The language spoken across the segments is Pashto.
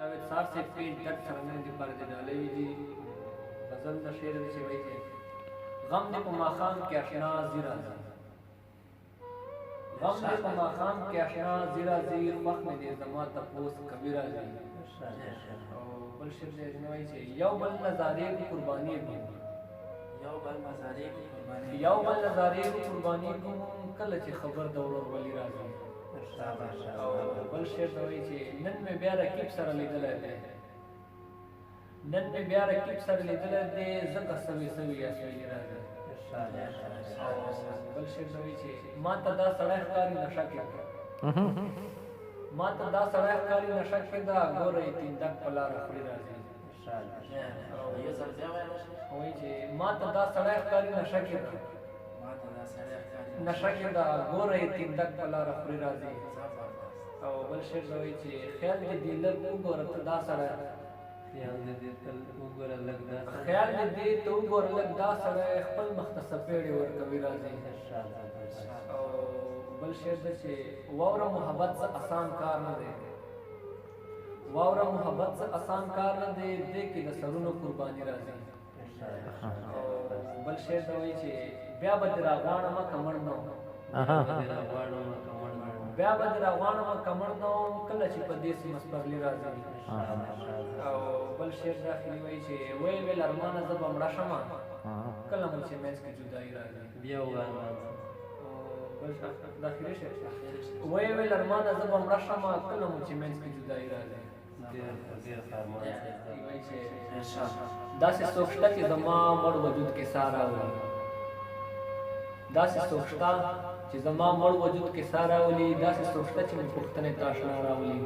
جاوید صاحب سے پیج درد سره نن دې پر دې ډالۍ دي غزل د شعر دې چې وایي غم دې په ماښام کې اشنا زی راځي، غم دې په ماښام کې اشنا زی راځي، خوښ مې دې زما تپوس کوي راځي. او بل شعر دې چې وایي چې یو بل نظارې قرباني کوم، یو بل مزارې قرباني، یو بل نظارې قرباني کوم، کله چې خبر د ورور ولي راځي. او بل شعر ته وایي چې نن مې بیا رقیب سره لیدلی دی، نن مې بیا رقیب سره لیدلی دی، ځکه سوي سوي اسویلي راځي. او بل شعر ته وایي چې ما ته دا سړی ښکاري نشه کې ده، ما ته دا سړی ښکاري نشه کې ده، ګوره یې تیندک په لاره خوري راځي. یو ځل بیا وایه. وایي چې ما ته دا سړی ښکاري نشه کې ده، نشه کې ده، ګوره یې تیندک په لاره خوري راځي. او بل شعر ته وایي چې خیال دې دې لږ وګوره ته دا سړی، خیال دې دې ته وګوره لږ دا سړی، خیال دې دې ته وګوره لږ دا سړی، خپل مخ ته څپېړې ورکوي راځي. او بل شعر دی چې واوره محبت څه اسان کار نه دی، واوره محبت څه اسان کار نه دی، دې کې د سرونو قرباني راځي. او بل شعر ته وایي چې بیا به دې راغواړمه که مړ نه وم، بیا به دې راغواړمه که مړ نه وم، کله چې په دې سیمه سپرلي راځي. او بل شعر د اخري وایي چې ویل ویل ارمانه زه به مړه شمه، کله مو چې منځ کې جدایي راځي. بیا ووایه. بل د اخري شعر ویل ویل ارمانه زه به مړه شمه، کله مو چې منځ کې جدایي راځي. وایي چې داسې څوک شته چې زما مړ وجود کې ساه راولي، داسې څوک شته چې زما مړ وجود کې ساه راولي، داسې څوک شته چې مې پوښتنې ته اشنا راولي.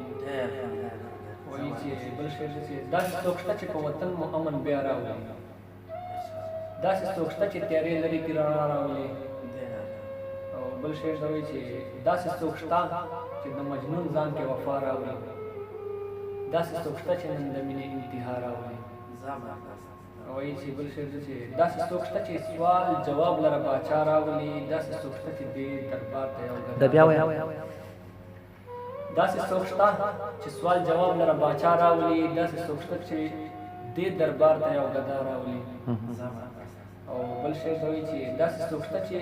وایي چې بل شعر دی چې داسې څوک شته چې په وطن مو امن بیا راولي، داسې څوک شته چې تیارې لرې کړي رڼا راولي. او بل شعر دی وایي چې داسې څوک شته چې د مجنون ځان کې وفا راولي، داسې څوک شته چې نن د مینې انتها راولي. وایي چې بل شعر دی چې داسې څوک شته چې سوال جواب لره باچا راولي، داسې څوک شته چې دې دربار ته یو د بیا وایه. داسې څوک شته چې سوال جواب لره باچا راولي، داسې څوک شته چې دې دربار ته یو ګدا راولي. او بل شعر دی چې داسې څوک شته چې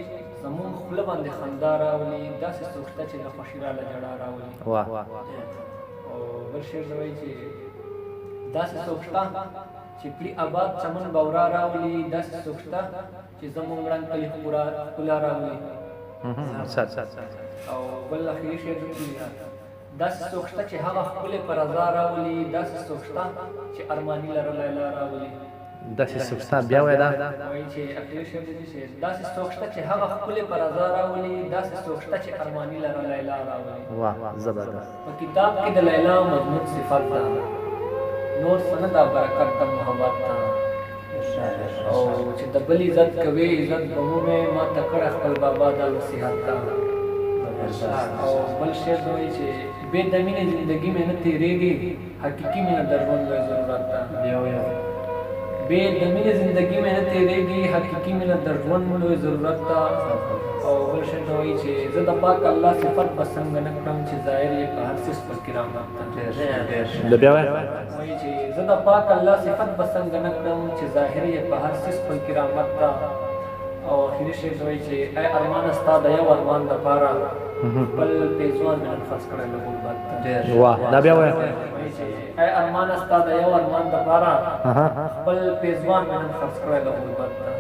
زمونږ خوله باندې خندا راولي، داسې څوک شته چې له خوښي راله ژړا راولي. واه. او بل شعر دی چې داسې څوک شته چې پړي آباد چمن بورا راولي، داسې څوک شته چې زمونږ ړنګ کلي ښکلا راولي. او بل اخري شعر دی داسې څوک شته چې هغه ښکلې په رضا راولي، داسې څوک شته چې ارماني لره لیلا راولي. داسې څوک شته بیا وایه دا. وایي چې اخري شعر دی چې داسې څوک شته چې هغه ښکلې په رضا راولي، داسې څوک شته چې ارماني لره لیلا راولي. واه زبردست. په کتاب کې د لیلا مجنون صفت ده، نور څه نه ده برکت د محبت ده. او چې د بل عزت کوي عزت به مومې، ما ته کړی خپل بابا دا نصیحت ده. او بل شعر دی وایي چې بې د مینې زندګي مې نه تېرېږي، حقیقي مینه د ژوند لوی ضرورت ده. بې د مینې زندګي مې نه تېرېږي، حقیقي مینه د ژوند لوی ضرورت ده. او بل شعر دی وایي چې زه د پاک الله صفت به څنګه نه کړم، چې ظاهر یې په هر څیز خپل کرامت ده. د بیا وایه. وایي چې زه د پاک الله صفت به څنګه نه کړم، چې ظاهر یې په هر څیز خپل کرامت ده. او اخري شعر دی وایي چې ای ارمانه ستا د یو ارمان دپاره خپل پیزوان مې نن خرڅ کړی له غربت ته. واه. دا بیا وایه. وایي چې ای ارمانه ستا د یو ارمان دپاره خپل پیزوان مې نن خرڅ کړی له غربت ته.